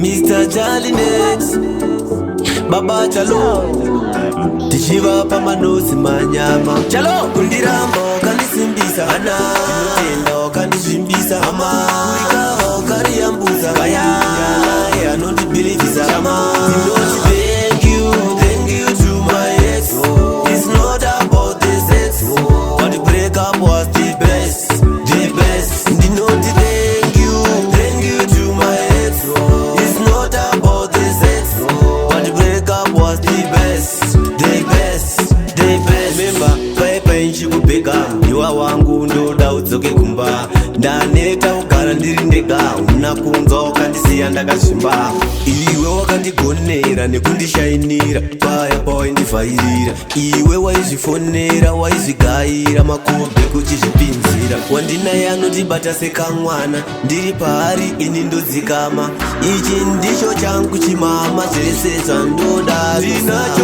Mr. Jalinet, Baba Chalo, tichivapa manosi manyama. Chalo, kundiramba wakandisimbisa, ana ndinotenda wakandizvimbisa, hama kurikava wakariyambuza, vaya anondibhilivhisa, chama ndinoti thank you, thank you to my ex. It's not about the sex, but break up was the best, the best. Ndinoti thank you, thank you to my ex. It's not about the sex, but break up was the best, the best, the best. Remember, pai nchikubheka iwa wangu, ndoda udzoke kumba. Ndaneta kugara ndiri ndega, una kunzwa wakandisiya ndakazvimba. Iwe wakandigonera nekundishainira paya pawaindivhairira. Iwe waizvifonera, waizvigaira makombe kuchizvipinzira. Wandinaye anondibata sekamwana, ndiri paari ini ndodzikama. Ichi ndicho changu chimama, zvese zvandoda ndinacho.